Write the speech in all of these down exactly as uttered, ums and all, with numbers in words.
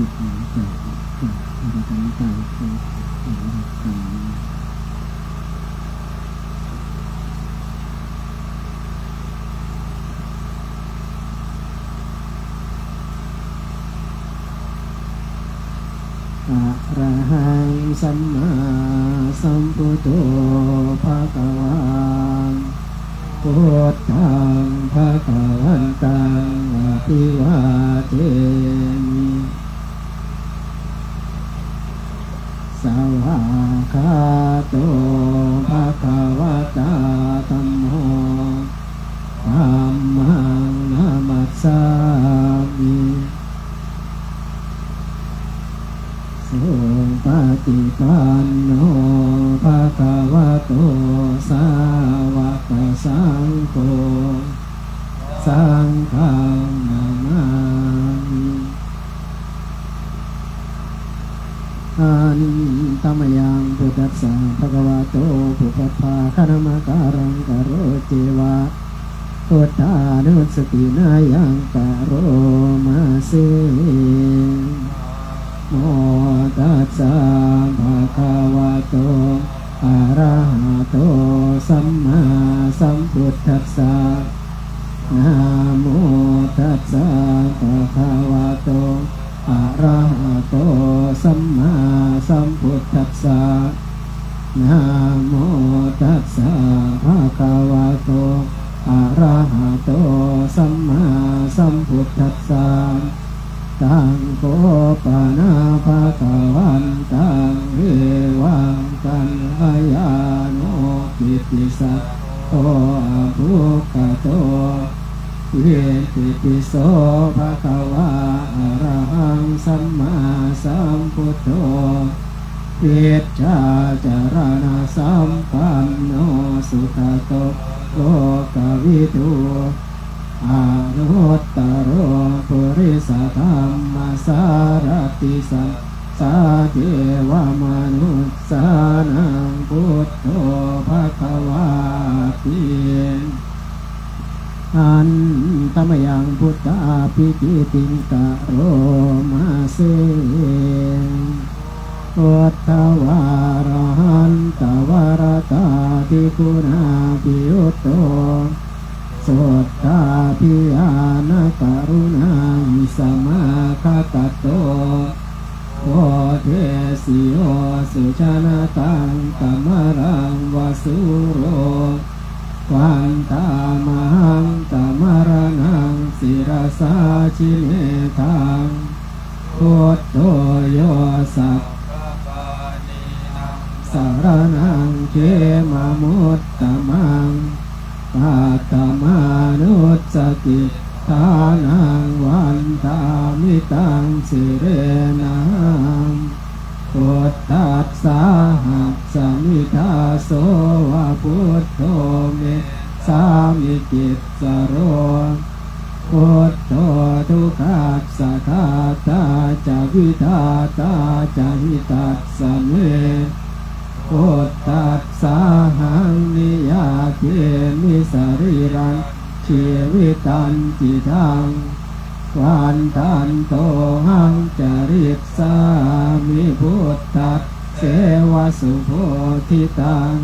จิตหายใจ จิตหายใจ Arahaṃ sammāsambuddho bhagavā. Buddhaṃ bhagavantaṃ abhivādemi. Svākkhāto bhagavatā dhammo. Dhammaṃ namassāmi. Supaṭipanno bhagavato sāvakasaṅgho. Saṅghaṃ namāmi. Handa mayaṃ buddhassa bhagavato pubbabhāganamakāraṃ karottheva. Buddhānussatinayaṃ karoma se. Namo tassa bhagavato arahato sammāsambuddhassa. Namo tassa bhagavato arahato sammāsambuddhassa. Namo tassa bhagavato arahato sammāsambuddhassa. Taṃ kho pana bhagavantaṃ evaṃ kalyāṇo kittisaddo abbhuggato. Itipi so bhagavā arahaṃ sammāsambuddho vijjācaraṇasampanno sugato lokavidū anuttaro purisadammasārathi satthā devamanussānaṃ buddho bhagavāti. Handa mayaṃ buddhābhigītiṃ karoma se. Buddhavārahantavaratādiguṇābhiyutto suddhābhiñāṇakaruṇāhi samāgatatto bodhesi yo sujanataṃ kamalaṃ va sūro vandāmahaṃ tamaraṇaṃ sirasā jinendaṃ. Buddho yo sabbapāṇīnaṃ saraṇaṃ khemamuttamaṃ katamānussatiṭṭhānaṃ vandāmi taṃ sirenahaṃ. Buddhassāhasmi dāso va buddho me sāmikissaro. Buddho dukkhassa ghātā ca vidhātā ca hitassa me. Buddhassāhaṃ niyyādemi sarīrañjīvitañcidaṃ. Vandantohaṃ carissāmi buddhasseva subodhitaṃ.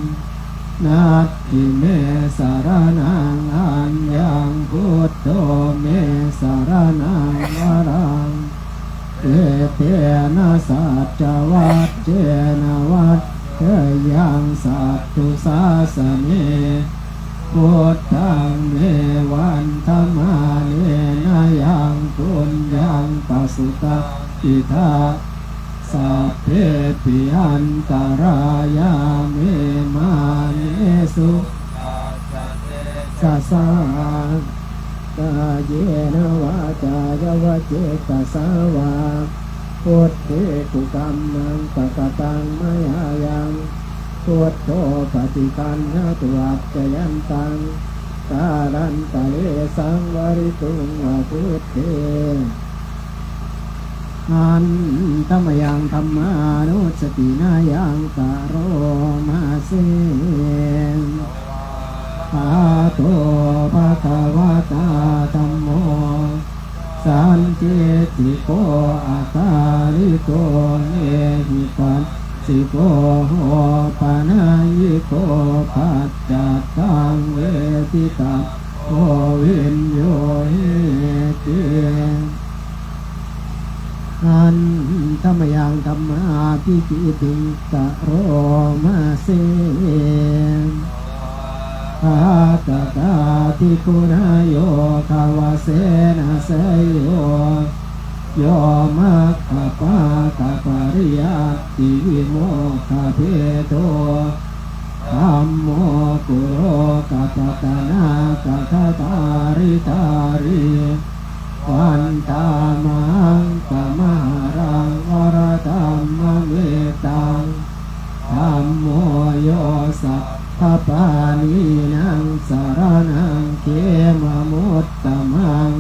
Natthi me saraṇaṃ aññaṃ buddho me saraṇaṃ varaṃ. Etena saccavajjena vaḍḍheyyaṃ satthu sāsane. Buddhaṃ me vandamānena yaṃ puññaṃ pasutaṃ idha sabbepi antarāyā me mānesse tassa tejasā. Kāyena vācāya va cetasā vā buddhe kukammaṃ pakataṃ mayā yaṃ buddho paṭiggaṇhatu accayantaṃ kālantare saṃvarituṃ va buddhe. Handa mayaṃ dhammānussatinayaṃ karoma se. Svākkhāto bhagavatā dhammo santi Sandiṭṭhiko akāliko ehipassiko opanayiko paccattaṃ veditabbo viññūhīti. Handa mayaṃ dhammābhigītiṃ karoma se. Bhātagābhiguṇāyogavasena seyyo, yo maggapākapariyattivimokkhabhedo, dhammo kulokapatanā gadadhāridhārī, vandāmahaṃ tamaharaṃ varadhammametaṃ. Dhammo yo sabbapāṇīnaṃ saraṇaṃ khemamuttamaṃ.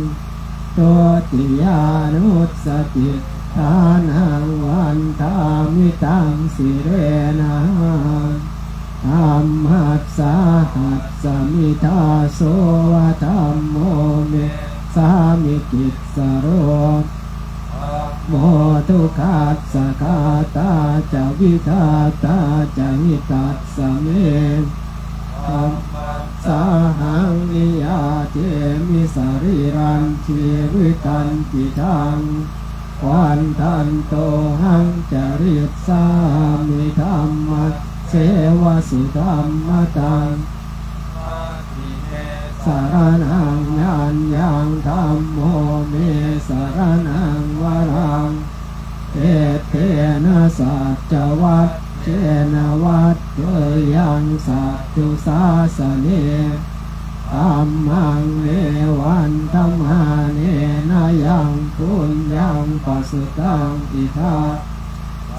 Dutiyānussatiṭṭhānaṃ vandāmi taṃ sirenahaṃ. Dhammassāhasmi dāso va dhammo me sāmikissaro. Dhammo dukkhassa ghātā ca vidhātā ca hitassa me. Dhammassāhaṃ niyyādemi sarīrañjīvitañcidaṃ. Vandantohaṃ carissāmi dhammasseva sudhammataṃ. Natthi me saraṇaṃ aññaṃ, dhammo me saraṇaṃ varaṃ. Etena saccavajjena vaḍḍheyyaṃ satthu sāsane. Dhammaṃ me vandamānena yaṃ puññaṃ pasutaṃ idha,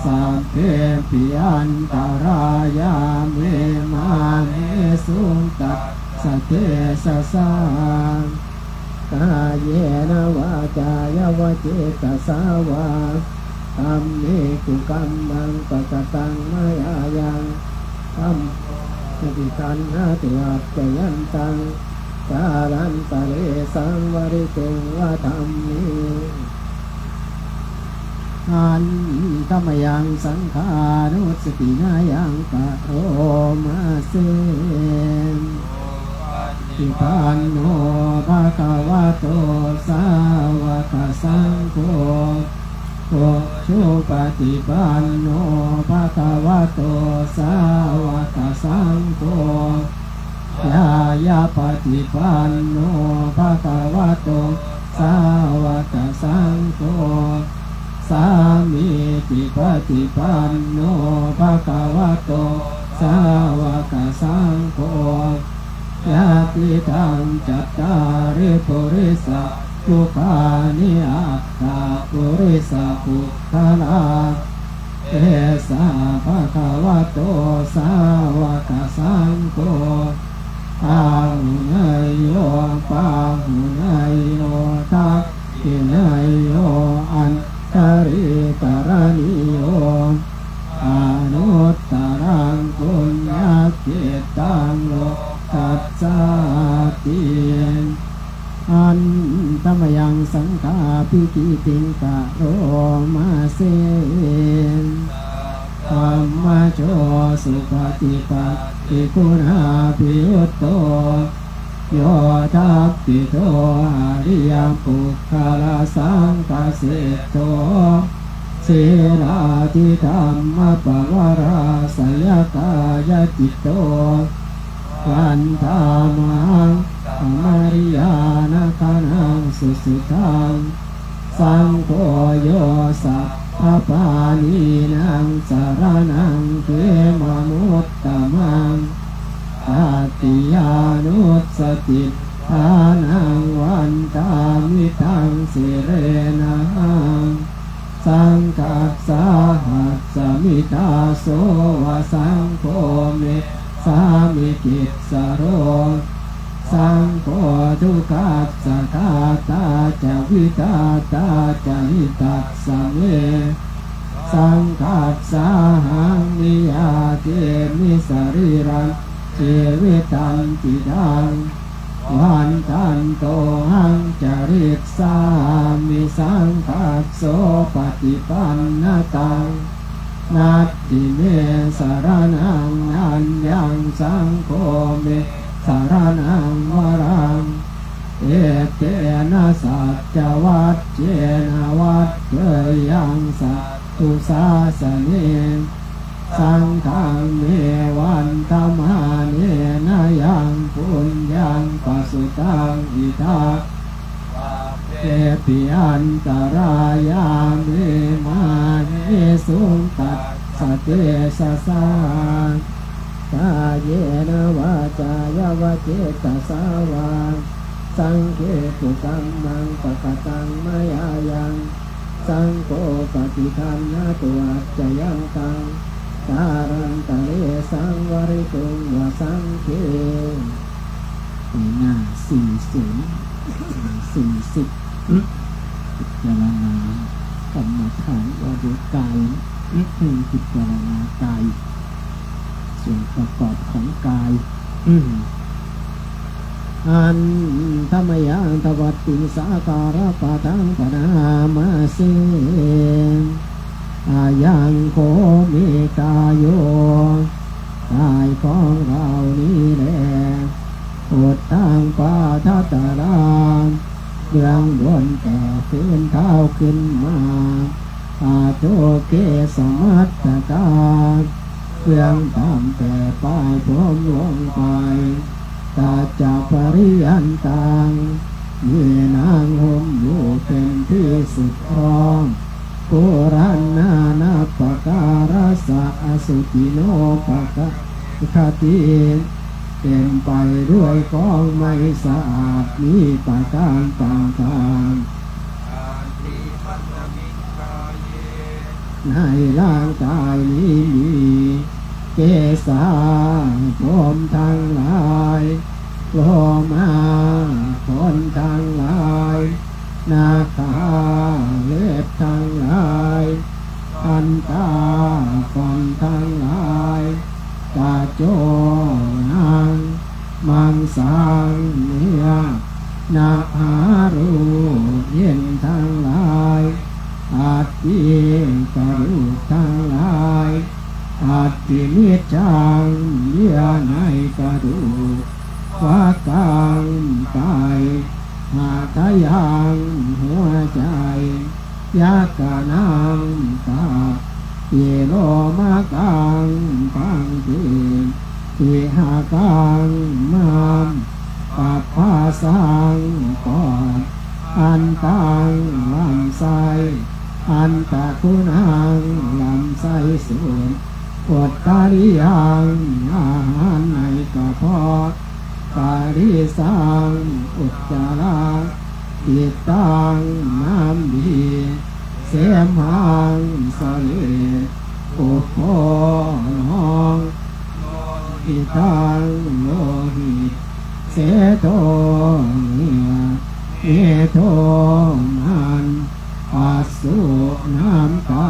sabbepi antarāyā me māhesuṃ tassa tejasā. Kāyena vācāya va cetasā vā, dhamme kukammaṃ pakataṃ mayā yaṃ, dhammo paggaṇhatu accayantaṃ, kālantare saṃvarituṃ va dhamme. Handa mayaṃ saṅghānussatinayaṃ karoma se. Supaṭipanno bhagavato sāvakasaṅgho, ujupaṭipanno bhagavato sāvakasaṅgho, ñāyapaṭipanno bhagavato sāvakasaṅgho, sāmīcipaṭipanno bhagavato sāvakasaṅgho, yadidaṃ cattāri purisayugāni aṭṭha purisapuggalā, esa bhagavato sāvakasaṅgho, āhuneyyo pāhuneyyo dakkhiṇeyyo añjalikaraṇīyo, anuttaraṃ puññakkhettaṃ lokassāti. Handa mayaṃ saṅghābhigītiṃ karoma se. Sabbamajo supaṭipattiguṇābhiyutto, yoṭṭhabbidho ariyapuggalasaṅghaseṭṭho, sīlādidhammapavarāsayakāyacitto, vandāmahaṃ tamariyānagaṇaṃ susuddhaṃ. Saṅgho yo sabbapāṇīnaṃ saraṇaṃ khemamuttamaṃ, tatiyānussatiṭṭhānaṃ vandāmi taṃ sirenahaṃ. Saṅghassāhasmi dāso va saṅgho me sāmikissaro. Saṅgho dukkhassa ghātā ca vidhātā ca hitassa me. Saṅghassāhaṃ niyyādemi sarīrañjīvitañcidaṃ. Vandantohaṃ carissāmi saṅghassopaṭipannataṃ. Natthi me saraṇaṃ aññaṃ, saṅgho me saraṇaṃ varaṃ. Etena saccavajjena vaḍḍheyyaṃ satthu sāsane. Saṅghaṃ me vandamānena yaṃ puññaṃ pasutaṃ idha, pāpepi antarāyā me māhesuṃ tassa tejasā. Kāyena vācāya va cetasā vā, saṅghe kukammaṃ pakataṃ mayā yaṃ, saṅgho paṭiggaṇhatu accayantaṃ, kālantare saṃvarituṃ va saṅghe. ในหน้า สี่ศูนย์ สี่สิบ พิจารณากรรมฐานว่าดูกาย พิจารณากาย ส่วนประกอบของกาย Handa mayaṃ dvattiṃ sakkārapaṭhaṃ bhaṇāma se. อายัง โข เม กาโย กายของเรานี้แล อุทธัง ปาทะตารา เบื้องบนแต่พื้นเท้าขึ้นมา อัดโธ เก สะ มัตตะกา เบื้องต่ำแต่ปลายผมลงไป ตัจจะ ปะริยันตัง มีหนังหุ้มอยู่เป็นที่สุดรอบ ปุรัณณานัปปะการัสสะ อสุจิโนปะกะ คติ เต็มไปด้วยของไม่สะอาดมีประการต่างๆ ในร่างกายนี้มี เกสา ผมทั้งหลาย โลมา ขนทั้งหลาย นาฆา เล็บทั้งหลาย ทันตา ฟันทั้งหลาย ตะโจ หนัง มังสัง เนื้อ นะหารู เอ็นทั้งหลาย อัตถิ กระดูกทั้งหลาย อัตถิมิจฉัง เยื่อในกระดูก วะกัง ไต หะทะยัง หัวใจ ยักขะนัง ตับ อิโลมะกัง พังผืด ติหะกัง ม้าม ปับพาสัง ปอด อันตัง ลำไส้ อันตะกุณัง ลำไส้ส่วน โอตตะริยัง อาหารในกระเพาะ ปะริสัง อุจจาระ ปิตตัง น้ำดี เสมหัง เสลด ปุพโพ หนอง โลหิตัง โลหิต เสโท เหงื่อ เมโท มัน อัสสุ น้ำตา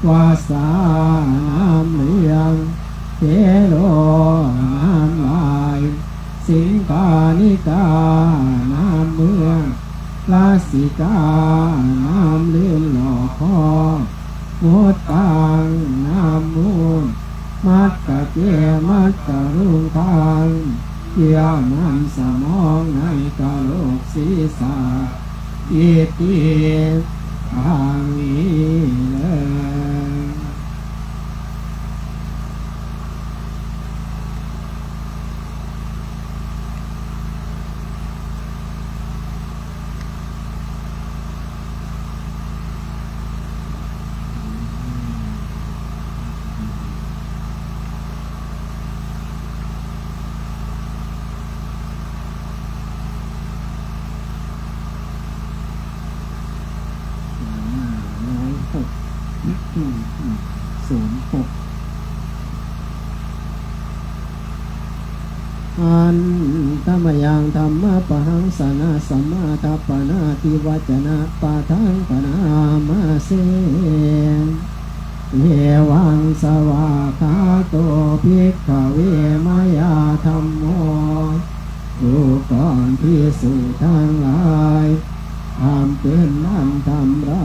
วัสสา น้ำเลี้ยง เสโล น้ำลาย สิงคานิกา น้ำเมือก ลสิกา น้ำลื่นหล่อคอ มุตตัง น้ำมูตร มัตตะเก มัตตะลุงคัง เยื่อมันสมองในกะโหลกศีรษะ อิติ ดังนี้เลย ร้อยหก ศูนย์หก Handa mayaṃ dhammappahaṃsanasamādhapanaātivacanapaṭhaṃ bhaṇāma se. Evaṃ svākkhāto bhikkhave mayā dhammo ดูก่อนภิกษุทั้งหลาย ธรรมเป๋นอันธรรมเรา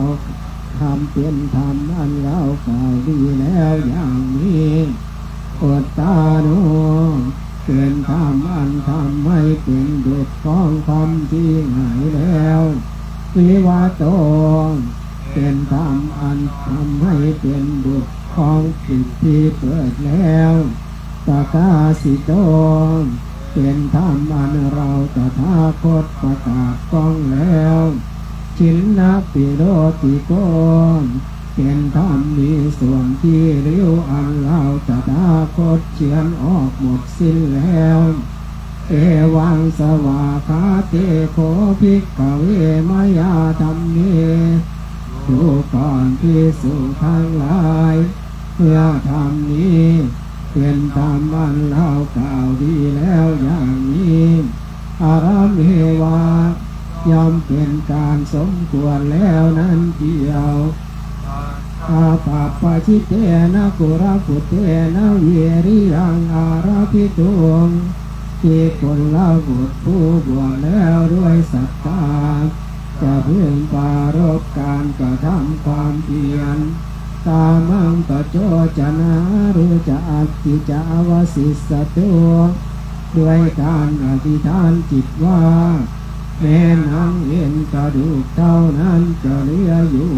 ธรรมเป๋นธรรมอันเรากล่าวดีแล้วอย่างนี้ อุตตาโน เป๋นธรรมอันทำให้เป๋นบุตรของความตี้หายแล้ว วิวัตโต เป๋นธรรมอันทำให้เป๋นบุตรของจิตตี้เปิดแล้ว ปกาสิโต เป๋นธรรมอันเราตถาคตประกาศก้องแล้ว ชินนปิโรติโก เป๋นธรรมมีส่วนตี้ริ้วอันเราตถาคตเจือนออกหมดสิ้นแล้ว เอวังสวากขาเตโข ภิกขเว มยาธัมเม ดูก่อนภิกษุทั้งหลาย เมื่อธรรมนี้เป๋นธรรมอันเรากล่าวดีแล้วอย่างนี้ อารำเมวะ ย่อมเป๋นก๋านสมควรแล้วนั้นเตียว อาปัปปะจิตเตนะ กุลปุตเตนะ วิริยัง อารัพพิตุง ที่กุลบุตรผู้บวชแล้วด้วยศรัทธา จะพึงปรารภก๋านกระทำความเปียร กามังปะโจจนา หรือจะอัตถิจะอวสิสสะตุ ด้วยก๋านอธิษฐานจิตว่า แม้หนังเอ็นกระดูกเต้านั้นจะเหลืออยู่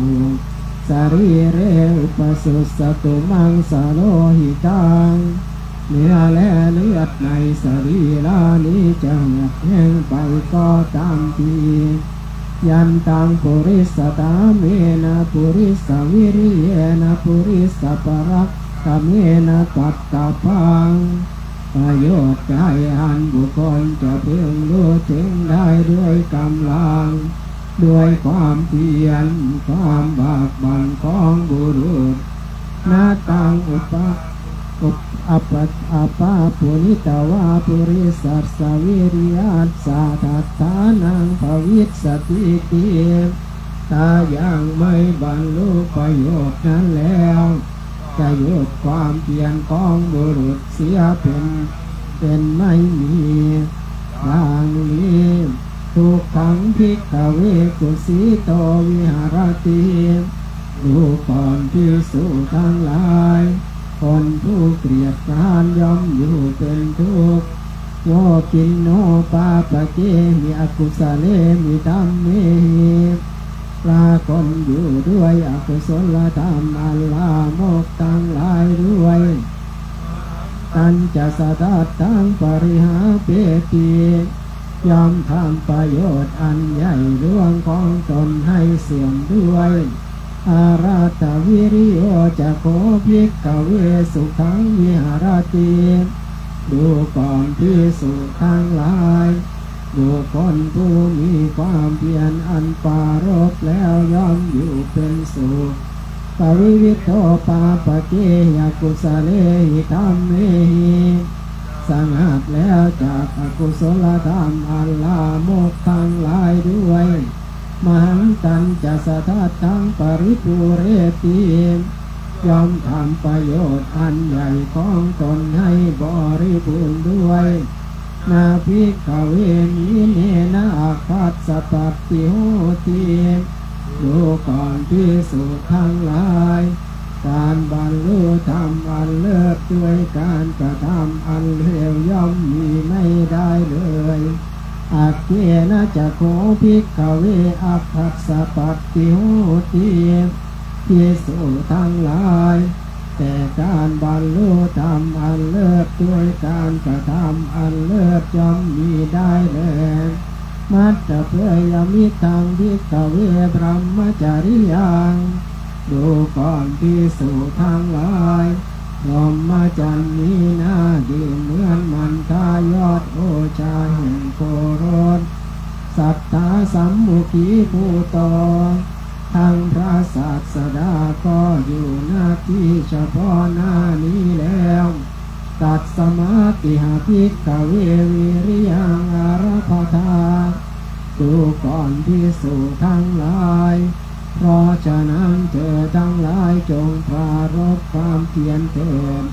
สะรีเร อุปสสสะตุ มังสะโลหิตัง เนื้อและเลือดในสะรีระนี้จะเหือดแห้งไปก็ต๋ามที ยันตัง ปุริสสะถาเมนะ ปุริสสะวิริเยนะ ปุริสสะปะรักขะเมนะ กัตถะปัง ประโยชน์ใดอันบุคคลจะพึงรู้เถิงได้ด้วยก๋ำลัง ด้วยความเพียร ความบากบั่นของบุรุษ นะตัง อุปะ อุป อัปปะ อัปปะปุณณิตวา ปุริสัสสะวิริยัสสะ ทัฏฐานัง ภวิสสะติติ ถ้ายังไม่บรรลุประโยชน์นั้นแล้ว จะหยุดความเพียรของบุรุษเสียเป๋น เป๋นไม่มี ดังนี้ ทุกขัง ภิกขเว กุสิโต วิหะระติ ดูก่อนภิกษุทั้งหลาย คนผู้เกียจคร้านย่อมอยู่เป๋นทุกข์ โวกินโน ปาปะเกหิ อะกุสะเลหิ ธัมเมหิ ปรากฏอยู่ด้วยอกุศลธรรมอันลามกทั้งหลายด้วย ตัญจะสะทัตถัง ปะริหาเปติ ย่อมทำประโยชน์อันใหญ่หลวงของตนให้เสื่อมด้วย อารัตถวิริโยจะโข ภิกขเว สุขัง วิหะระติ ดูก่อนภิกษุทั้งหลาย บุคคลผู้มีความเพียรอันปรารภแล้วย่อมอยู่เป๋นสุข ปะริวิทโธ ปาปะเกหิ อะกุสะเลหิ ธัมเมหิ สงัดแล้วจากอกุศลธรรมอันลามกทั้งหลายด้วย มหันตัญจะสะทัตถัง ปะริปูเรติ ย่อมทำประโยชน์อันใหญ่ของตนให้บริบูรณ์ด้วย นา ภิกขเว หิเนนะ อักขัสสะปัตติโหติ ดูก่อนภิกษุทั้งหลาย ก๋านบรรลุธรรมอันเลิศด้วยก๋านกระทำอันเลวย่อมมีไม่ได้เลย อัคเคนะจะโข ภิกขเว อักขัสสะปัตติโหติ ภิกษุทั้งหลาย แต่ก๋านบรรลุธรรมอันเลิศด้วยก๋านกระทำอันเลิศย่อมมีได้แล มัตถะเปยมิทธัง ภิกขเว บรหมจริยัง ดูก่อนภิกษุทั้งหลาย พรหมจรรย์นี้นาดีเหมือนมัณฑายอดโอชาแห่งโครส สัตถาสัมมุขีภูโต ทั้งพระศาสดาก็อยู่ ณ ที่เฉพาะหน้านี้แล้ว ตัสมาติหะ ภิกขเว วิริยัง อารัพพะทา ดูก่อนภิกษุทั้งหลาย เพราะฉะนั้นเธอทั้งหลายจงปรารภความเพียรเถิด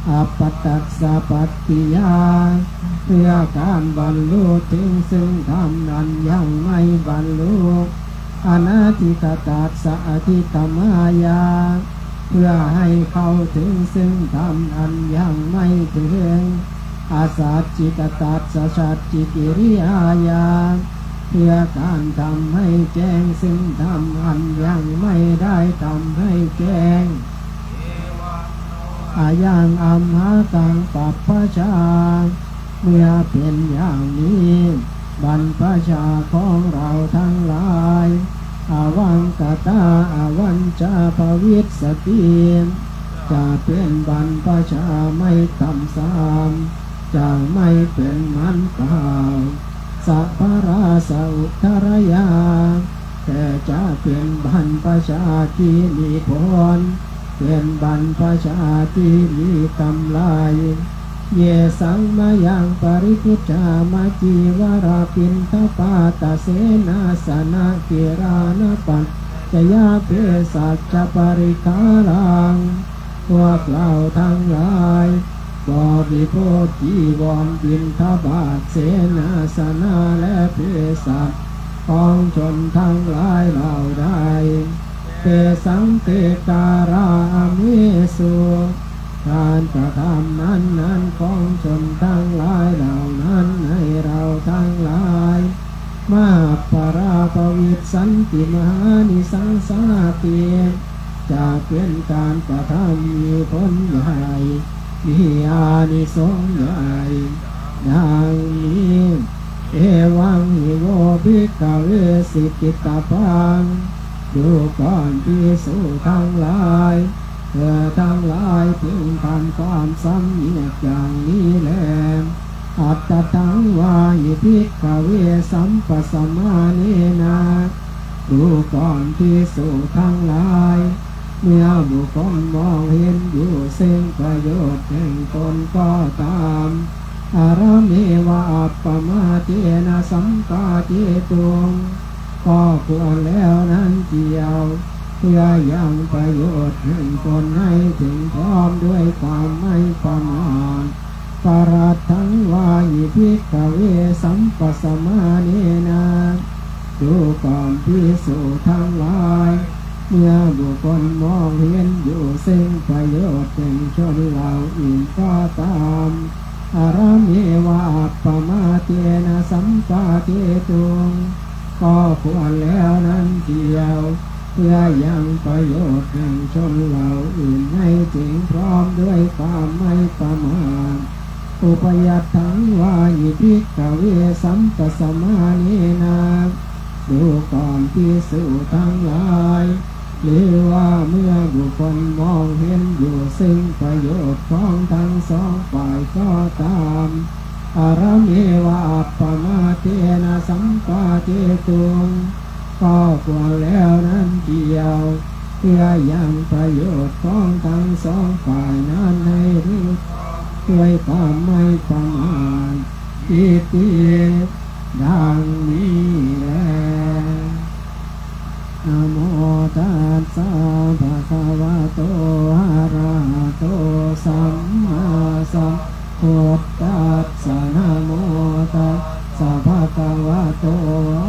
อัปปะตัสสะปัตติยา เพื่อก๋านบรรลุเถิงซึ่งธรรมอันยังไม่บรรลุ อนาธิกตัสสะอธิกมายา เพื่อหื้อเข้าเถิงซึ่งธรรมอันยังไม่เถิง อสัจจิกตัสสะสัจฉิกิริยายา เพื่อก๋านทำหื้อแจ้งซึ่งธรรมอันยังไม่ได้ทำหื้อแจ้ง อายังอัมหากังปัปปชา เมื่อเป๋นอย่างนี้ บรรพชาของเฮาตังหลาย อวังกตา อวัญจาภวิสสติ จะเป๋นบรรพชาไม่ต่ำซาม จะไม่เป๋นมันเปล่า สะพะราสะอุทะระยา แต่จะเป๋นบรรพชาตี้มีผล เป๋นบรรพชาตี้มีก๋ำไร เยสังมะยังปะริภุจจามาจีวะราปิณฑปาตะเสนาสนะกิรานะปัจจยาเภสัชจะปะริขะรัง พวกเฮาตังหลาย บริโภคจีวรบิณฑบาตเสนาสนะและเภสัชของชนตังหลายเหล่าใด เตสังเตการาอเมสุ ก๋านกระทำนั้นนั้นของชนตังหลายเหล่านั้นในเฮาตังหลาย มหาปาราปวิสสันติมหานิสสังสาติ จะเป๋นก๋านกระทำมีผลใหญ่ มีอานิสงส์ใหญ่ ดังนี้ เอวังหิโวภิกขเว สิกิตตะปัง ดูก่อนภิกษุตังหลาย เธอตังหลายพึงทำความสำเนียกอย่างนี้แล อัตถังวาหิภิกขเว สัมปสมาเนนะ ดูก่อนภิกษุตังหลาย เมื่อบุคคลมองเห็นอยู่ซึ่งประโยชน์แห่งตนก็ต๋าม อารเมวะอัปปมาเทนะสัมปาเทตุง ก็ควรแล้วนั้นเจียว เพื่อยังประโยชน์แห่งตนให้เถิงพร้อมด้วยความไม่ประมาท ปรัตถังวาหิภิกขเว สัมปสมาเนนะ ดูก่อนภิกษุตังหลาย เมื่อบุคคลมองเห็นอยู่ซึ่งประโยชน์แห่งชนเหล่าอื่นก็ต๋าม อารเมวะอัปปมาเทนะสัมปาเทตุง ก็ควรแล้วนั้นเจียว เพื่อยังประโยชน์แห่งชนเหล่าอื่นให้เถิงพร้อมด้วยความไม่ประมาท อุปยัตถังวาหิภิกขเว สัมปสมาเนนะ ดูก่อนภิกษุตังหลาย หรือว่าเมื่อบุคคลมองเห็นอยู่ซึ่งประโยชน์ของทั้งสองฝ่ายก็ต๋าม อารเมวะอัปปมาเทนะสัมปาเทตุง ก็ควรแล้วนั้นเจียว เพื่อยังประโยชน์ของทั้งสองฝ่ายนั้นให้เถิงด้วยความไม่ประมาท อิติ ดังนี้แล นะโมตัสสะ ภะคะวะโต อะระหะโต สัมมาสัมพุทธัสสะ นะโมตัสสะ ภะคะวะโต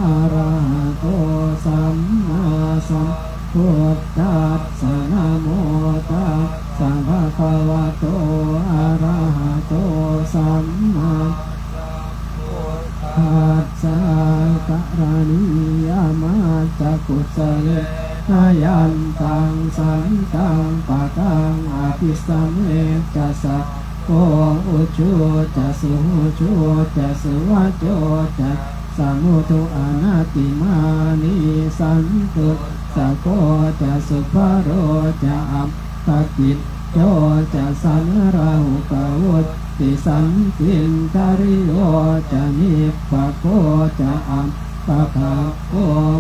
อะระหะโต สัมมาสัมพุทธัสสะ นะโมตัสสะ ภะคะวะโต อะระหะโต สัมมา ธัสสะ กะระณียะมัจจะกุสะเลนะ ยันตัง สันตัง ปะทัง อะภิสะเมจะ สักโข อุจุจะ สุหุจุจะ สุวะโจจะ สะมุทุ อะนะติมานี สันตุสสะโขจะ สุภะโรจะ อัปปะกิจโจจะ สะนรหุกะวุตติสันตินทะริโยจะ นิปปะโขจะ อัปปะทักโข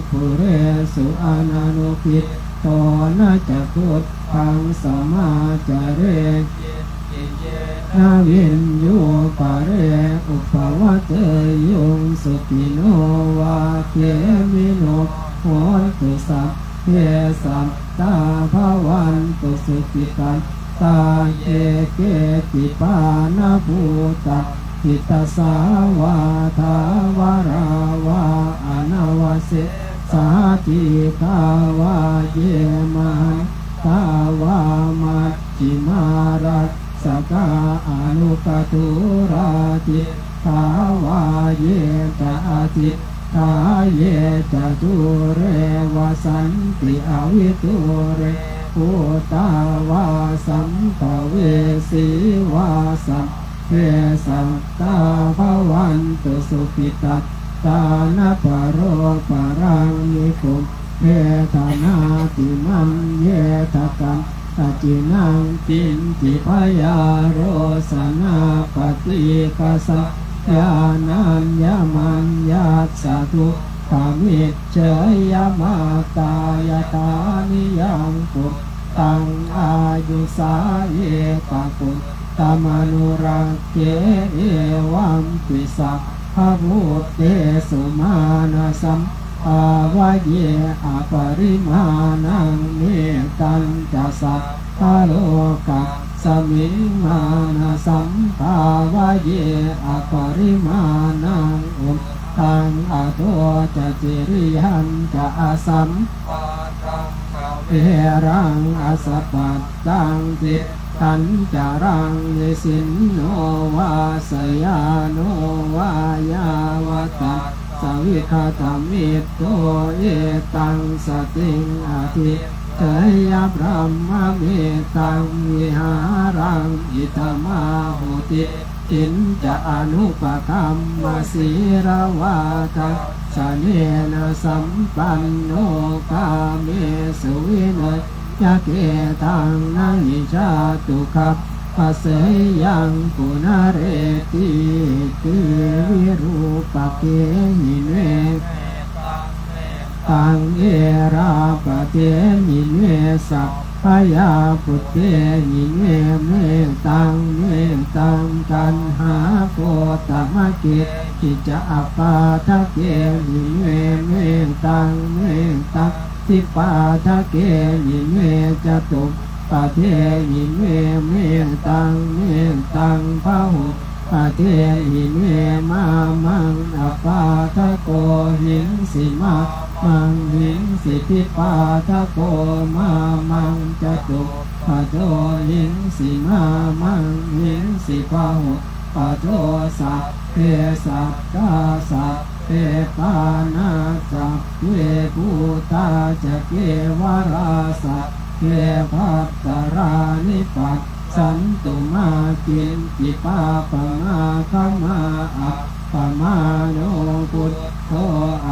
ปุเรสุ อะนะนุกิตโต นะจะ พุทธัง สะมาจาเร กิตติเยนะ วิญญู ปะเร อุปะวะเทยุง สุขิโน วา เขมิโน โหนตุ สัพเพ สัตตา ภะวันตุ สุขิตัส Ye keci pāṇabhūtatthi tasā vā thāvarā vā anavasesā, dīghā vā ye mahantā vā, majjhimā rassakā aṇukathūlā, diṭṭhā vā ye ca adiṭṭhā, ye ca dūre vasanti avidūre, bhūtā vā sambhavesī vā, sabbe sattā bhavantu sukhitattā. Na paro paraṃ nikubbetha, nātimaññetha katthaci naṃ kiñci, byārosanā paṭīghasajānaññamaññassa dukkhamicceyya. Mātā yathā niyaṃ puttaṃ āyusā ekaputtamanurakkhe, evampi sabbabhūtesu mānasambhāvaye aparimāṇaṃ. Mettañca sabbalokasmiṃ mānasambhāvaye aparimāṇaṃ, uddhaṃ adho ca tiriyañca asambādhaṃ averaṃ asapattaṃ. Tiṭṭhañcaraṃ nisinno vā sayāno vā yāvatassa vigatamiddho, etaṃ satiṃ adhiṭṭheyya brahmametaṃ vihāraṃ idhamāhu. Diṭṭhiñca anupagamma sīlavā dassanena sampanno, kāmesu vineyya gedhaṃ na hi jātu gabbhaseyyaṃ punaretīti. Virūpakehi me mettaṃ, erāpathehi me sabbayā puttehi me mettaṃ, mettaṃ kaṇhāgotamakehi ca apādakehi me mettaṃ, mettaṃ dvipādakehi me catuppadehi me mettaṃ, mettaṃ bahu padehi me. Mā maṃ apādako hinsi, mā maṃ hinsi dvipādako, mā maṃ catuppado hinsi, mā maṃ hinsi bahuppado. Sabbe sattā sabbe pāṇā, sabbe bhūtā ca kevalā, sabbe bhadrāni pas santu mā kiñci pāpamagghamā. Appamāṇo buddho,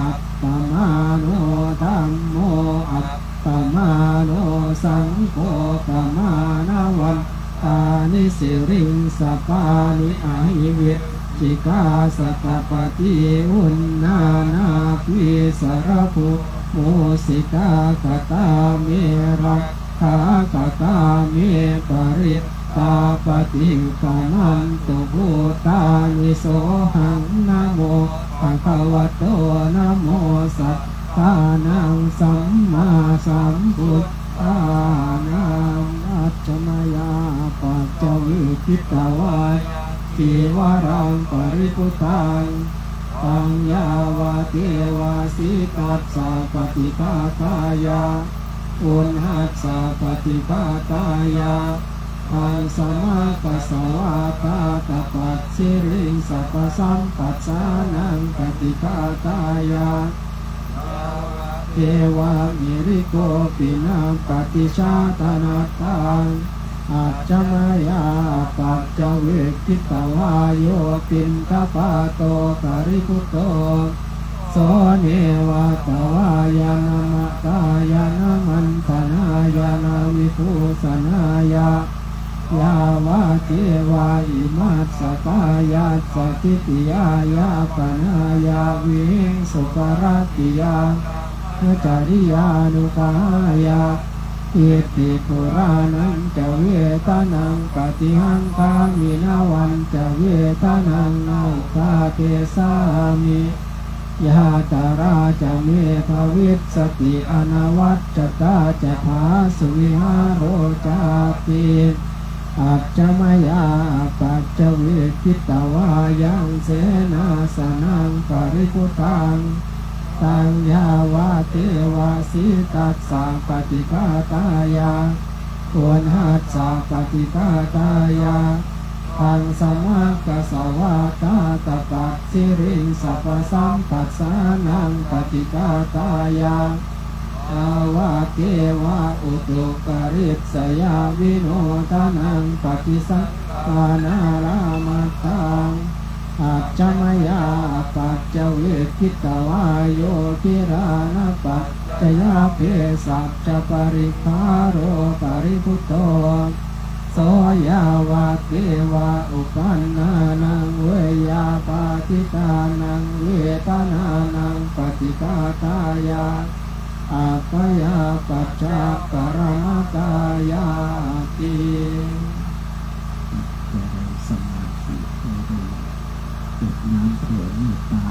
appamāṇo dhammo, appamāṇo saṅgho, pamāṇavantāni siriṃsapāni, ahi vicchikā satapadī uṇṇānābhī sarabū mūsikā. Katā me rakkhā, katā me parittā, paṭikkamantu bhūtāni, sohaṃ namo bhagavato, namo sattannaṃ sammāsambuddhānaṃ. Ajja mayā apaccavekkhitvā yaṃ cīvaraṃ paribhuttaṃ, taṃ yāvadeva sītassa paṭighātāya, uṇhassa paṭighātāya, bhaṃsamakassa vātātapasiriṃsapasamphassānaṃ paṭighātāya, yāvadeva hirikopinapaṭicchādanatthaṃ. Ajja mayā apaccavekkhitvā yo piṇḍapāto paribhutto, so neva davāya na madāya na maṇḍanāya na vibhūsanāya, yāvadeva imassa kāyassa ṭhitiyā yāpanāya vihiṃsuparatiyā brahmacariyānuggahāya. Iti purāṇañca vedanaṃ paṭihaṅkhāmi, navañca vedanaṃ na uppādessāmi, yātrā ca me bhavissati anavajjatā ca phāsuvihāro cāti. Ajja mayā apaccavekkhitvā yaṃ senāsanaṃ paribhuttaṃ, taṃ yāvadeva sītassa paṭighātāya uṇhassa paṭighātāya aṃsamaggāsavātātapasiriṃsapasamphassānaṃ paṭighātāya yāvadeva utukarittayavinodanāṃ paṭisaṅkhānārāmatthaṃ. Ajja mayā apaccavekkhitvā yo gilānapaccayabhesajjaparikkhāro paribhutto, so yāvadeva uppannānaṃ veyyābādhitānaṃ vedanānaṃ paṭighātāya abyāpajjhaparamatāyāti. เจริญสมาธิ เจริญจิต น้อมแผ่เมตตา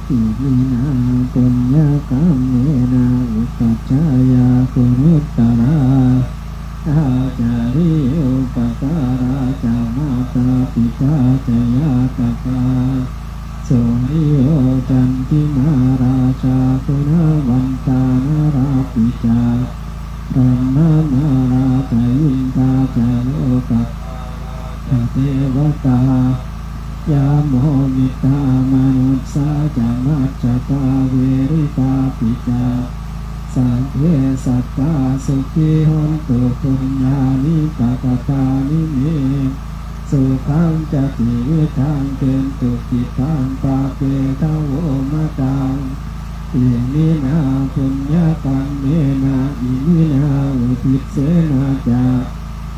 Iminā puññakammena upajjhāyā guṇuttarā, ācariyūpakārā ca mātā pitā ca ñātakā, suriyo candimā rājā guṇavantā narāpi ca, brahmamārā ca indā ca lokapālā ca devatā, yamo mittā manussā ca majjhattā verikāpi ca, sabbe sattā sukhī hontu puññāni pakatāni me. Sukhañca tividhaṃ dentu khippaṃ pāpetha vo mataṃ. Iminā puññakammena iminā uddissena ca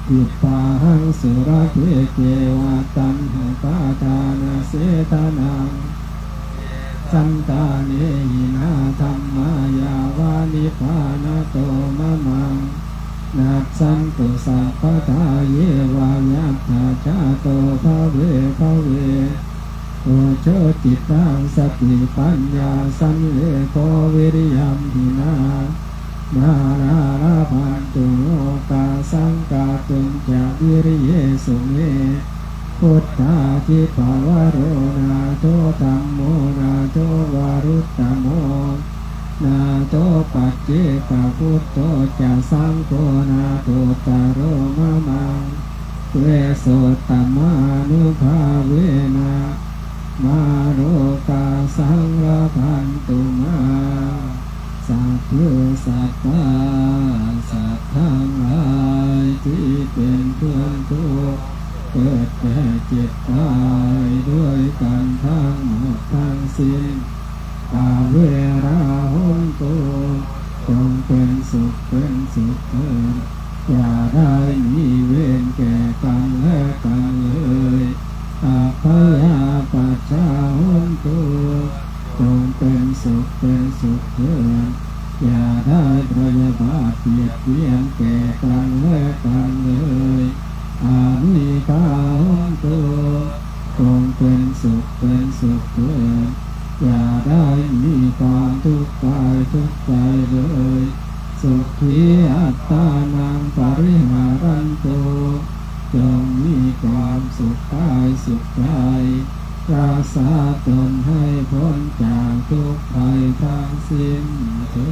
khippāhaṃ sulabhe ceva taṇhupādānachedanaṃ. Santāne hinā dhammā yāva nibbānato mamaṃ, nassantu sabbadā yeva yattha jāto bhave bhave. Ujucittaṃ satipaññā sallekho viriyamhinā, mārā labhantu nokāsaṃ kātuñca viriyesu me. Buddhādhipavaro nātho dhammo nātho varuttamo, nātho paccekabuddho ca saṅgho nāthottaro mamaṃ. Tesottamānubhāvena mārokāsaṃ labhantu mā. Sabbe sattā สัตว์ทั้งหลายที่เป็นเพื่อนทุกข์ เกิดแก่เจ็บตายด้วยกันทั้งหมดทั้งสิ้น Averā hontu จงเป็นสุขเป็นสุขเถิด อย่าได้มีเวรแก่กันและกันเลย Abyāpajjhā hontu จงเป็นสุขเป็นสุขเถิด อย่าได้พยาบาทเบียดเบียนแก่กันและกันเลย Anīghā hontu จงเป็นสุขเป็นสุขเถิด อย่าได้มีความทุกข์กายทุกข์ใจเลย Sukhī attānaṃ pariharantu จงมีความสุขกายสุขใจ รักษาตนให้พ้นจากทุกข์ภัยทั้งสิ้นเถิด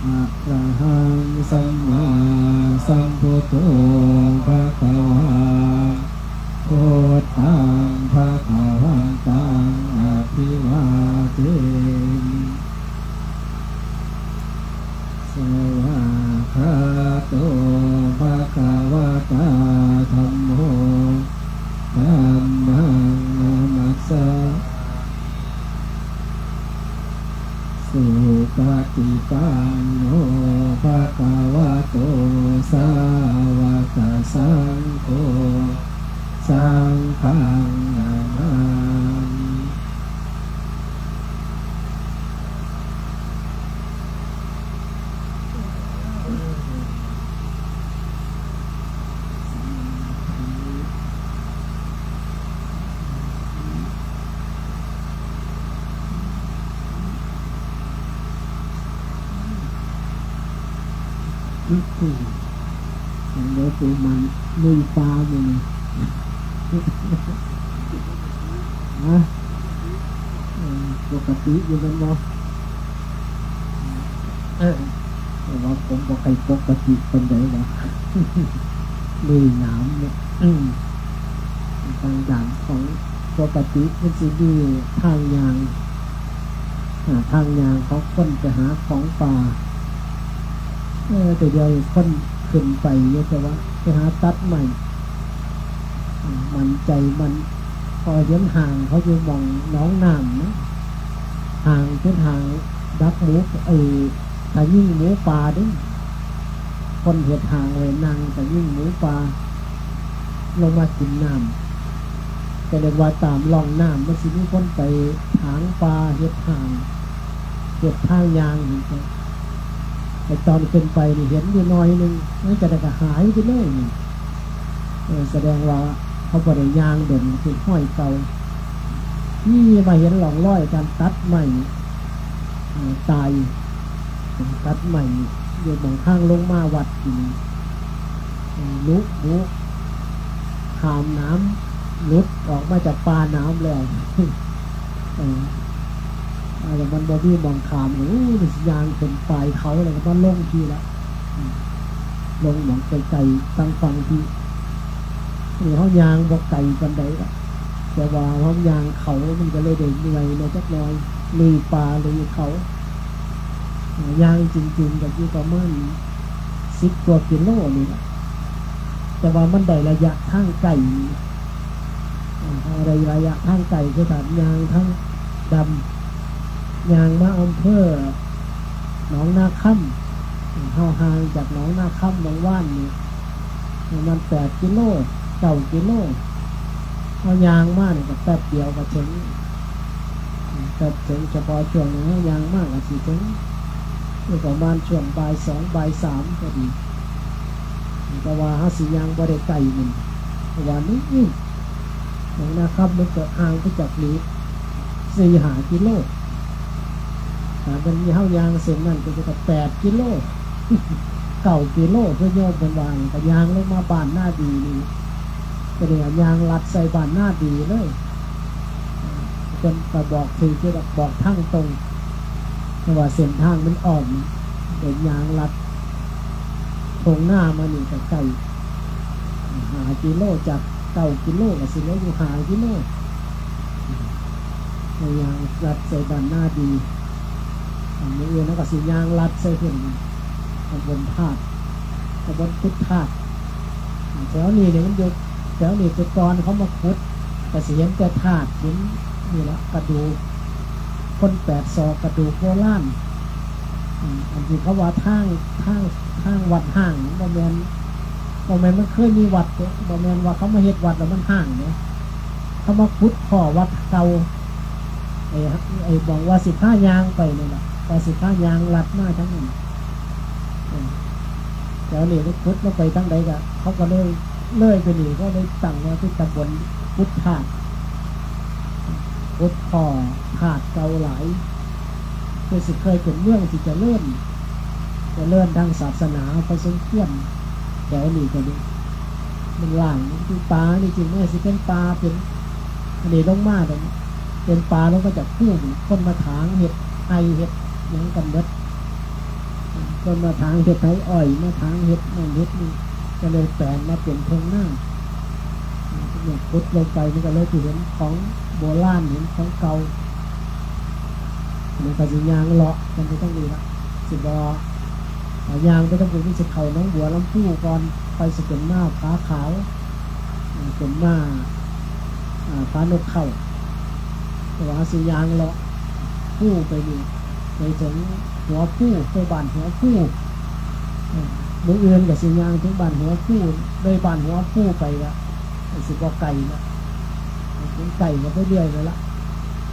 Arahaṃ sammāsambuddho bhagavā, buddhaṃ bhagavantaṃ abhivādemi. Svākkhāto bhagavatā dhammo, dhammaṃ namassāmi. Supaṭipanno bhagavato sāvakasaṅgho, saṅghaṃ namāmi. เดี๋ยวกูมันลุยฟ้ามึงนะ ฮะ เออ ปกติอยู่แม่นบ่ เออ แต่ว่าผมบ่ค่อยปกติปานใดวะ ลุยน้ำเนี่ย อืม ตางด่านของปกติมันสิมีทางย่าง อ่า ทางย่างของคนไปหาของป่า เออ แต่เดี๋ยวนี้คนขึ้นไปอยู่ แต่ว่าไปหาตัดไม้ อ่า มั่นใจมัน พอเห็นห่างเขาอยู่หม่องหนองน้ำนะ ห่างเป็นห่างดักหมู ไอ้ ถ้ายิงหมูป่าเด้ คนเฮ็ดห่างไว้นั่งถ้ายิงหมูป่า ลงมากินน้ำ ก็เรียกว่าตามร่องน้ำมันสิมีคนไปถางป่าเฮ็ดห่าง เฮ็ดทางย่างนี่จ้ะ แต่ต๋อนขึ้นไปนี่เห็นอยู่หน่อยนึ่ง หลังจากนั้นก็หายไปเลยนี่ เออ แสดงว่าเขาบ่ได้ย่างดน ติดห้อยเก่า นี่มาเห็นร่องรอยก๋านตัดไม้ เอ่อ ต๋าย ตัดไม้อยู่หม่องทางลงมาวัดนี่ เอ่อ ลุ บุ ข้ามหนาม หลุดออกมาจากป่าหนามแล้ว เออ แล้วมันบ่มีหม่องข้าม โอ้ ย่างขึ้นปลายเขาแล้วก็มาลงพี้ละ อืม ลงหม่องไกลๆ ตางฝั่งพี้ นี่เฮาย่างบ่ไกลปานใดละ แต่ว่าเฮาย่างเขามันก็เลยได้เมื่อยแหน่จักหน่อย ลุยป่าลุยเขา ย่างจริงๆ ก็อยู่ประมาณสิบกว่ากิโลนี่ละ แต่ว่ามันได้ระยะทางไกล เอ่อ เฮาได้ระยะทางไกล คือตางย่างทางดำ ย่างมาอำเภอหนองนาคำ เฮาห่างจากหนองนาคำหม่องวานนี่ประมาณแปดกิโล เก้ากิโล เฮาย่างมานี่ก็แป๊บเดียวก็เถิง แป๊บเถิง เฉพาะช่วงเฮาย่างมาก็สิเถิง อยู่ประมาณช่วงบ่ายสอง บ่ายสามก็ดี แต่ว่าเฮาสิย่างบ่ได้ไกลมัน เพราะว่านี่ หนองนาคำมันก็ห่างไปจากนี่สี่ห้ากิโล ถ้ามันมีเฮาย่างเส้นนั้นก็จะแปดกิโล เก้ากิโล คือโยมเพิ่นว่า ก็ย่างลงมาบ้านนาดีนี่ ก็เลยย่างลัดใส่บ้านนาดีเลย เพิ่นก็บอกถืก คือบอกทางตรง แต่ว่าเส้นทางมันอ้อม เดินย่างลัดท่งนามานี่ก็ไกล ห้ากิโล จากเก้ากิโลก็สิเหลืออยู่ห้ากิโล ไปย่างลัดใส่บ้านนาดี มื้ออื่นเฮาก็สิย่างลัดใส่พุ้น ตำบลธาตุ ตำบลกุดธาตุ แถวนี้เนี่ยมันอยู่ แถวนี้แต่ก่อนเขามาขุด ก็สิเห็นแต่ธาตุหินนี่ละ กระดูกคนแปดศอก กระดูกโบราณ อืม อันตี้เขาว่าทาง ทาง ทางวัดฮ้าง บ่แม่น บ่แม่นมันเคยมีวัดเด้ บ่แม่นว่าเขามาเฮ็ดวัดแล้วมันฮ้างเด้ เขามาขุดพ้อวัดเก่า ไอ้ ไอ้หม่องว่าสิพาย่างไปนี่ล่ะ ว่าสิพาย่างลัดมาทางนั้น เออ แถวนี้มันขุดลงไปทางใดก็ เขาก็เลย เลยไปนี่ เขาเลยตั้งว่าเป็นตำบลกุดธาตุ ขุดพ้อธาตุเก่าหลาย คือสิเคยเป็นเมืองที่เจริญ เจริญทางศาสนาพอสมควร แถวนี้ก็ดี มันล้าง มันคือป่านี่จริง มันสิเป็นป่า เป็น อันนี้ลงมาเลย เป็นป่าลงมาจากภู คนมาถางเฮ็ดไฮ่เฮ็ดหยังกันเบิด คนมาถางเฮ็ดไฮ่อ้อย มาถางเฮ็ดนั่นเฮ็ดนี่ ก็เลยแปลงมาเป็นท่งนา เนี่ยขุดลงไปมันก็เลยสิเห็นของโบราณ เห็นของเก่า มันก็สิย่างเลาะกันไปตางนี้ละ สิบ่ ถ้าย่างไปตางพุ้นมันสิเข้าหนองบัวลำภูก่อน ไปสิเป็นมาผาขาว อ่า เป็นมา อ่า ผานกเค้า แต่ว่าสิย่างเลาะภูไปนี่ ไปเถิงหัวภู ไปบ้านหัวภู เออ มื้ออื่นก็สิย่างเถิงบ้านหัวภู เลยบ้านหัวภูไปละ ก็สิบ่ไกลละ เถิงใก้ก็ไปเรื่อยไปละ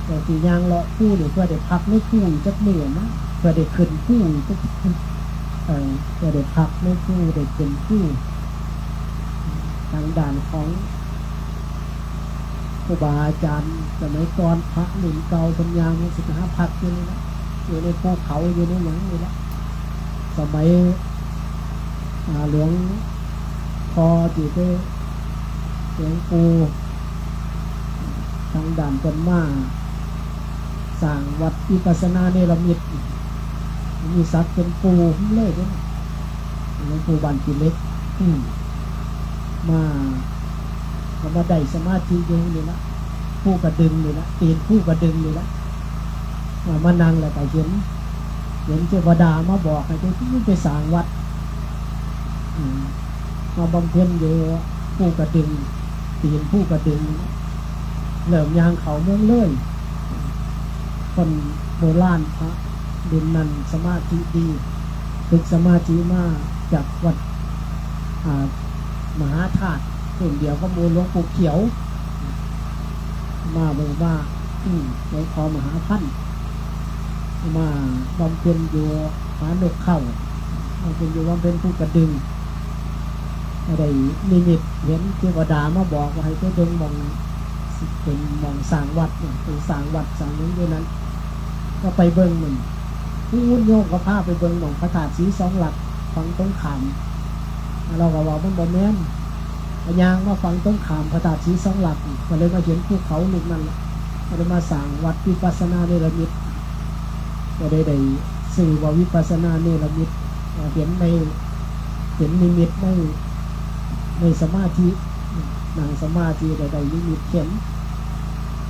แต่สิย่างเลาะภูนี่เพื่อได้พักในภูอีกจักมื้อนะ เพื่อได้ขึ้นภูอีกจัก เอ่อ เพื่อได้พักในภู ได้ขึ้นภู ทางด้านของครูบาอาจารย์สมัยก่อน พระรุ่นเก่าเพิ่นย่างมันสิไปหาพักอยู่นี่ละ อยู่ในภูเขา อยู่ในหยังนี่ละ สมัย อ่า หลวงพ่อที่ไป หลวงปู่ ทางด้านเพิ่นมาสร้างวัดวิปัสสนาเนรมิต มีศักดิ์เป็นปู่เลยเด้ หลวงปู่บ้านขี้เหล็ก อืม มา ก็มาได้สมาธิอยู่นี่ละ ภูกระดึงนี่ละ ตีนภูกระดึงนี่ละ มา มานั่งแล้วก็เห็น เห็นเทวดามาบอกให้ไป ไปสร้างวัด อืม มาบำเพ็ญอยู่ภูกระดึง ตีนภูกระดึง เริ่มย่างเข้าเมืองเลย คนโบราณพระรุ่นนั้นสมาธิดี ฝึกสมาธิมาจากวัด อ่า มหาธาตุ รุ่นเดียวกับหมู่หลวงปู่เขียว มาเบิ่งว่า อืม หลวงพ่อมหาพันธ์ มาบำเพ็ญอยู่ผานกเค้า เฮาเป๋นอยู่บำเพ็ญภูกระดึง ก็ได้นิมิตเห็นเตวดามาบอกว่าหื้อไปเบิ่งหม่อง เป๋นหม่องสร้างวัดเนี่ย ไปสร้างวัดสร้างหยังอยู่หั้น ก็ไปเบิ่งมัน ผู้โยมก็พาไปเบิ่งหม่องพระธาตุสีสองหลัก ฝั่งตรงข้าม เฮาก็ว่ามันบ่แม่น ก็ย่างมาฝั่งตรงข้ามพระธาตุสีสองหลัก ก็เลยมาเห็นภูเขาลูกนั้นแหละ ก็เลยมาสร้างวัดวิปัสสนาเนรมิต ก็ได้ ได้ชื่อว่าวิปัสสนาเนรมิต เอ่อ เห็นใน เห็นนิมิตใน ในสมาธิ นั่งสมาธิได้ ได้นิมิตเห็น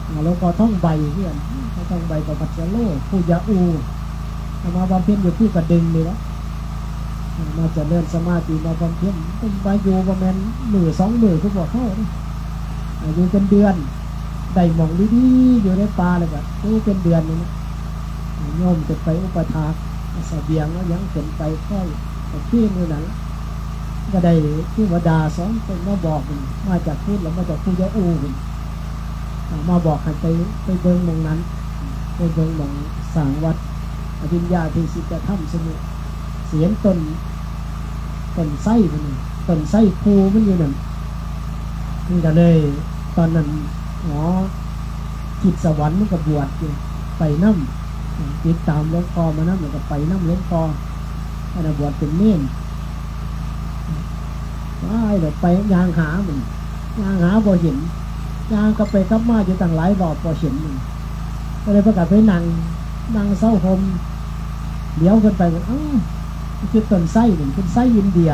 อ่า หลวงพ่อทองใบเพื่อน หลวงพ่อทองใบประภัสสโร ผู้ยาอู เอามาบำเพ็ญอยู่ภูกระดึงนี่แหละ มาเจริญสมาธิ มาบำเพ็ญ มาอยู่บ่แม่นมื้อสองมื้อคือพวกเฮานี่ อยู่เป๋นเดือน ได้หม่องดีๆ อยู่ในป่าแล้วก็อยู่เป๋นเดือนนี่นะ โยมจะไปอุปถาก เสบียงเอาหยังขึ้นไปค่อย ก็เคียงอยู่หั้นละ ก็ได้เตวดาสองตนมาบอก มาจากพุ้น แล้วมาจากผู้ยาอูพุ้น อ่า มาบอกหื้อไป ไปเบิ่งหม่องนั้น ไปเบิ่งหม่องสร้างวัดอภิญญาเทศิตธรรมสมุทร เสียนต้น ต้นไทรพุ้นน่ะ ต้นไทรภูมันอยู่หั้น มันก็เลย ตอนนั้นหมอจิตสวรรค์มันก็บวชอยู่ ไปนำ ติดตามหลวงพ่อมานำ แล้วก็ไปนำหลวงพ่อ อันนั้นบวชเป๋นเณร ว้าย แล้วไปย่างหามัน ย่างหาบ่เห็น ย่างกลับไปกลับมาอยู่ตั้งหลายรอบบ่เห็นมัน ก็เลยพากั๋นไปนั่ง นั่งเซาห่ม เหลียวขึ้นไปมัน อ้าว มันคือต้นไทรนี่ ต้นไทรอินเดีย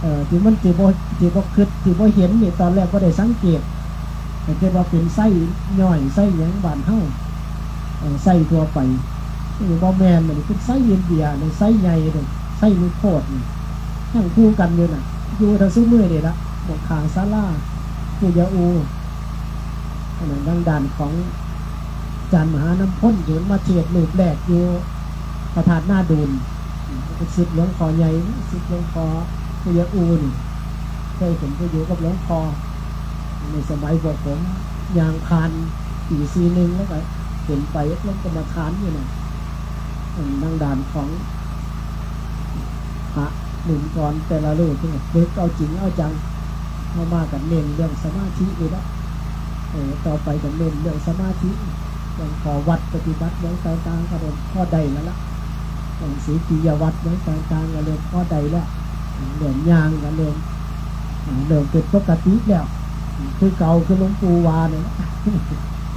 เอ่อ ตี้มัน ตี้บ่ ตี้บ่กึ๊ด ตี้บ่เห็นนี่ ตอนแรกบ่ได้สังเกต ก็กึ๊ดว่าเป๋นไทรย่อย ไทรหยังบ้านเฮา เอ่อ ไทรทั่วไป นี่บ่แม่น มันเป๋นไทรอินเดีย นี่ไทรใหญ่เลย ไทรนิโคธนี่ ยังคู่กั๋นอยู่น่ะ อยู่เท่าซุมื้อนี่ละ หม่องข้างศาลา ผู้ยาอู อันนั้นทางด้านของอาจารย์มหาน้ำพ้น เปิ้นมาเทศน์รูปแรกอยู่พระธาตุนาดูน ลูกศิษย์หลวงพ่อใหญ่ ลูกศิษย์หลวงพ่อผู้ยาอูนี่ เคยเป๋นผู้อยู่กับหลวงพ่อ ในสมัยพวกผมย่างผ่านปี๋สี่หนึ่ง แล้วก็เป๋นไปอบรมกรรมฐานอยู่นั่น ทางด้านของ พระรุ่นก่อนแต่ละรูปเปิ้นฝึกเอาจริงเอาจัง เอามากั๋นเน้นเรื่องสมาธินี่ละ เออ ต่อไปกั๋นเน้นเรื่องสมาธิ เรื่องข้อวัดปฏิบัติหยังต่างๆ ก็เริ่มพอได้แล้วละ เรื่องสีกิริยาวัตรหยังต่างๆ ก็เริ่มพอได้แล้ว เริ่มย่างก็เริ่ม อ่า เริ่มเป๋นปกติแล้ว คือเก่าคือหลวงปู่ว่านี่ละ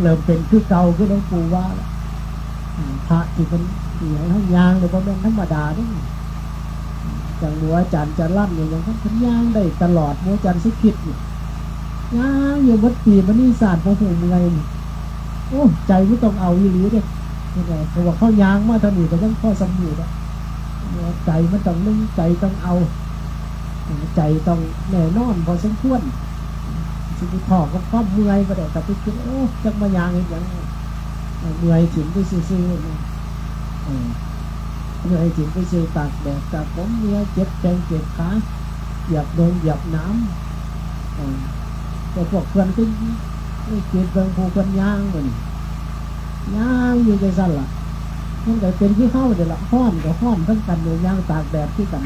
เริ่มเป๋นคือเก่าคือหลวงปู่ว่าแล้ว อ่า พระตี้เปิ้น ตี้หื้อเฮาย่างนี่บ่แม่นธรรมดาเด้ จั่งหมู่อาจ๋ารย์จรัญนี่ อย่างเปิ้นย่างได้ตลอด หมู่อาจ๋ารย์สุขิตนี่ ย่างอยู่หมดปี๋ บ่มีซ้าน บ่ฮู้เมื่อยนี่ โอ้ ใจ๋มันต้องเอาอีหลีเด้ เพราะว่าเขาย่างมาเท่านี้ก็ยังพอส่ำนี้ละ ใจ๋มันต้องนึ่ง ใจ๋ต้องเอา ใจ๋ต้องแน่นอนพอสมควร สิไปท้อกับความเมื่อยบ่ได้ ก็ไปกึ๊ด โอ้ จักมาย่างเฮ็ดหยัง เมื่อยถิ่มไปซื่อๆ เออ เมื่อยถิ่มไปซื่อ ตากแดดตากฝน เมื่อย เจ็บแข้งเจ็บขา เหยียบดงเหยียบหนาม เออ แต่พวกเปิ้นก็ นี่กึ๊ดเบิ่งผู้เปิ้นย่างมัน ย่างอยู่จั่งซั้นล่ะ มันก็เป๋นคือเฮานี่ละ ฮ้อนก็ฮ้อนคือกั๋น เนี่ย ย่างตากแดดคือกั๋น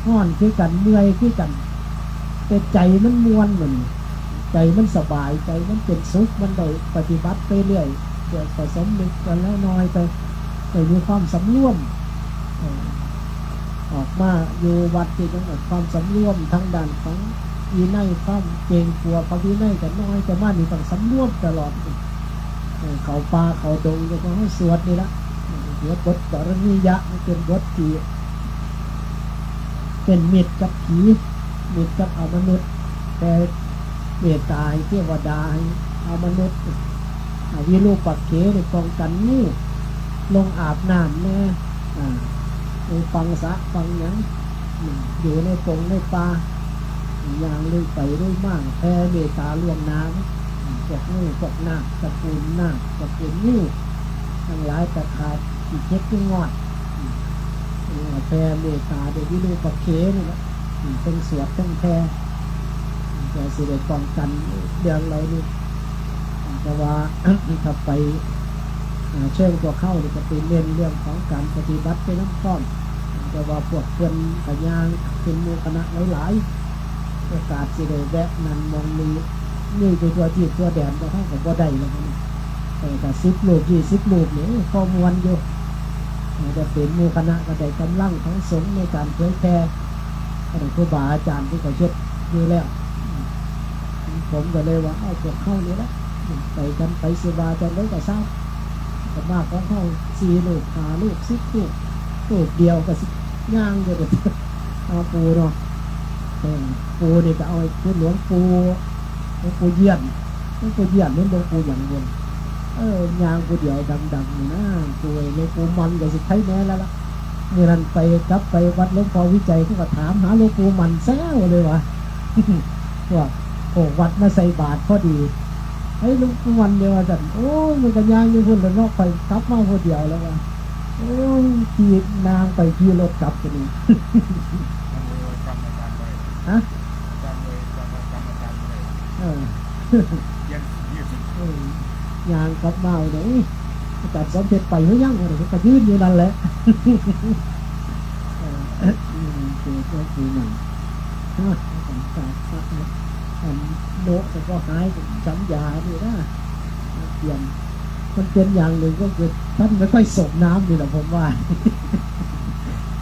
ฮ้อนคือกั๋น เมื่อยคือกั๋น แต่ใจ๋มันม่วนมัน ใจ๋มันสบาย ใจ๋มันเป๋นสุข มันได้ปฏิบัติไปเรื่อย เดี๋ยวก็สำนึกกั๋นแล้วน้อยไป ได้มีความสำรวม เออ ออกมาอยู่วัดตี้ต้องมีความสำรวมทางด้านของวินัย ความเกรงกั๋วพระวินัยก็น้อย แต่มานี่ต้องสำรวมตลอด เออ เข้าป่าเข้าดง แล้วก็เฮาสวดนี่ละ เออ สวดบทกรณียะ มันเป๋นบทตี้เป๋นมิตรกับผี มิตรกับอมนุษย์ แผ่เมตต๋าหื้อเตวดา หื้ออมนุษย์ อ่า วิรูปักเขนี่ป้องกั๋นงูลงอาบน้ำแน่ อ่า ไปฝั่งสระฝั่งหยัง อืม อยู่ในป่งในป่า ย่างลุยไปลุยมา แผ่เมตต๋าล่วงหน้า อืม พวกงู พวกนาค ตระกูลนาค ตระกูลงู ตังหลายตะขาบ ขี้เข็บขี้งอด อืม แผ่เมตต๋าโดยวิรูปักเขนี่ละ อืม เทิงสวดเทิงแผ่ อืม ก็สิได้ป้องกั๋นเรื่องเหล่านี้ แต่ว่า ถ้าไป อ่า เชิงพวกเฮานี่ก็ไปเน้นเรื่องของก๋านปฏิบัติไปนำพร้อม แต่ว่าพวกเปิ้นก็ย่างเป๋นหมู่คณะหลายๆ โอกาสสิได้แวะนั่นหม่องนี้ นี่ไปทั่วทีปทั่วแดนก็เฮาก็บ่ได้แล้วนะ แต่ก็สิบรูป ยี่สิบรูปนี่ โอ้ พอม่วนอยู่ แต่เป๋นหมู่คณะก็ได้ก๋ำลังของสงฆ์ในก๋านเผยแผ่ อันนั้นครูบาอาจ๋ารย์เปิ้นก็เฮ็ดอยู่แล้ว ผมก็เลยว่า เอาพวกเฮานี่แหละ ไปกั๋น ไปสิว่าจั่งใดก็ซ่าง อาตมาของเฮาสี่รูป ห้ารูป สิบรูป รูปเดียวก็สิย่างอยู่เด้อ เอาปู่เนาะ เออ ปู่นี่ก็เอา คือหลวงปู่ หลวงปู่เยียน หลวงปู่เยียน หรือหลวงปู่หยังบุญ เออ ย่างผู้เดียวดังๆ อยู่นะ ปู่เอ้ย หลวงปู่มันก็สิไคแน่แล้วล่ะ มื้อนั้นไป กลับไปวัดหลวงพ่อวิชัย เขาก็ถามหาหลวงปู่มันแซวเลยว่า พวก พวกวัดมาใส่บาตรพอดี เฮ้ย หลวงปู่มันเนี่ย ว่าซั่น โอ้ย มันก็ย่างอยู่พุ้นแหละเนาะ ข้อยกลับมาผู้เดียวแล้วว่า โอ้ย ขี่นางไปขี่รถกลับไปนี่ จำเลยว่ากำอาจารย์บ่ได้ ฮะ จำเลย จำเลย กำอาจารย์บ่ได้ เออ เปลี่ยนสี เออ ย่างกลับมาเลย อาจารย์สอนเพชรไปหรือยังวะเนี่ย ก็ยืนอยู่นั่นแหละ เออ อืม เจอก็คือมัน ฮะ สัญจรพระเนี่ย อันโนะแต่ก็หายสัญญานี่นะ เปลี่ยน มันเป๋นอย่างนึ่งก็คือท่านไม่ค่อยสรงน้ำนี่แหละผมว่า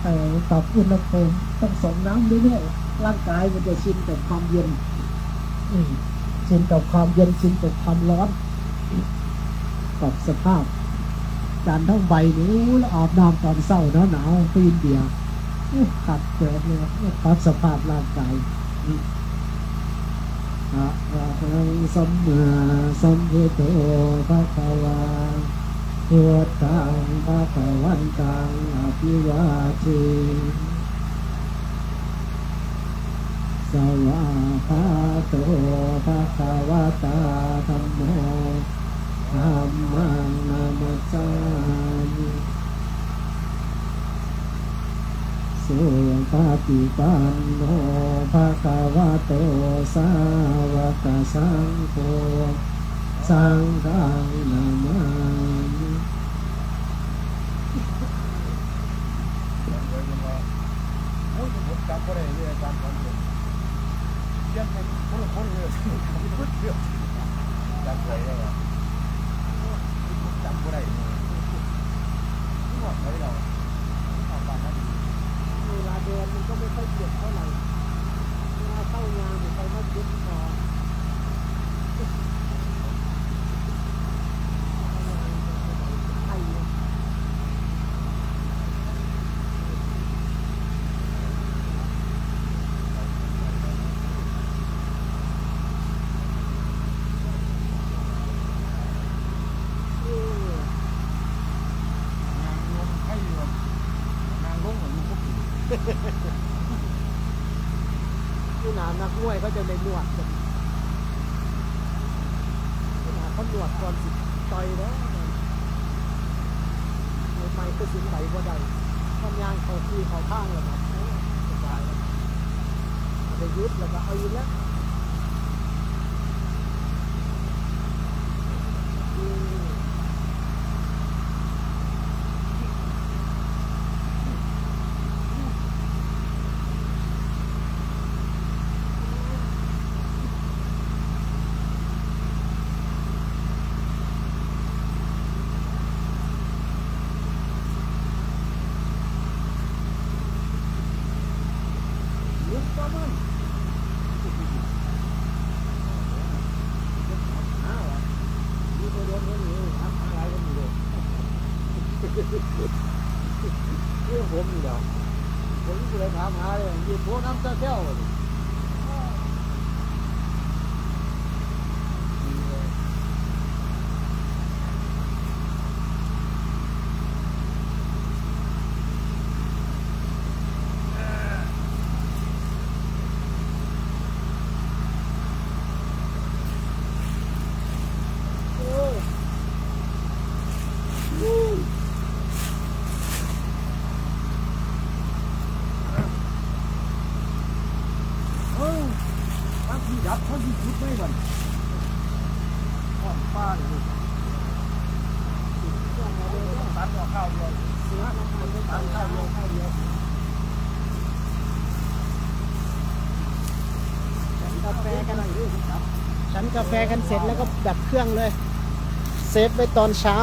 เออ ปรับอุณหภูมิ ต้องสรงน้ำเรื่อยๆ ร่างกายมันจะชินกับความเย็น อืม ชินกับความเย็น ชินกับความร้อน ปรับสภาพ อาจ๋ารย์ทองใบนี่ โอ้ แล้วอาบน้ำตอนเช้าหนาวๆ ไปอินเดีย โอ้ คักแจ๋วเลย ปรับสภาพร่างกาย อืม อะระหังสัมมาสัมพุทโธภะคะวา พุทธังภะคะวันตังอะภิวาเทมิ สะวากขาโตภะคะวะตา ธัมโม ธัมมังนะมัสสามิ สุปะฏิปันโน ภะคะวะโต สาวะกะสังโฆ สังฆังนะมามิ โอ้ย ผมจำบ่ได้เลย อาจารย์สอนผม เปลี่ยนเป็นคนละคนเลย จำบ่ได้แล้วอะ ผมจำบ่ได้เลย ที่ว่าไปเรา เอาปานนั้น เวลาเดินมันก็ไม่ค่อยเจ็บเท่าไหร่ เวลาเข้ายางมันไปมาเจ็บคอ นางลงไข้อยู่ นางลงเหมือนลูกพวกผี นี่นะ นักมวยเขาจะได้นวดกัน นี่นะ เขานวดก่อนสิต่อยเด้อ ใหม่ๆ คือสิไหวบ่ได้ มันย่างเข้าที่เข้าทางแล้วนะ โอ้ สบายแล้ว เอาไปหยุดแล้วก็เอาอีกแล้ว เรื่องผมนี่แหละ ผมนี่ผู้ใดถามหาเลย อยู่โทรนำตาแซวเลย เอ้า บางทีดับ บางทีจุดไม่หวั่น อ่อนฟ้าอยู่ ตัดออกข้าวเดียว ตัดข้าวเดียว กาแฟกัน ฉันกาแฟกันเสร็จแล้วก็ดับเครื่องเลย เซฟไว้ตอนเช้า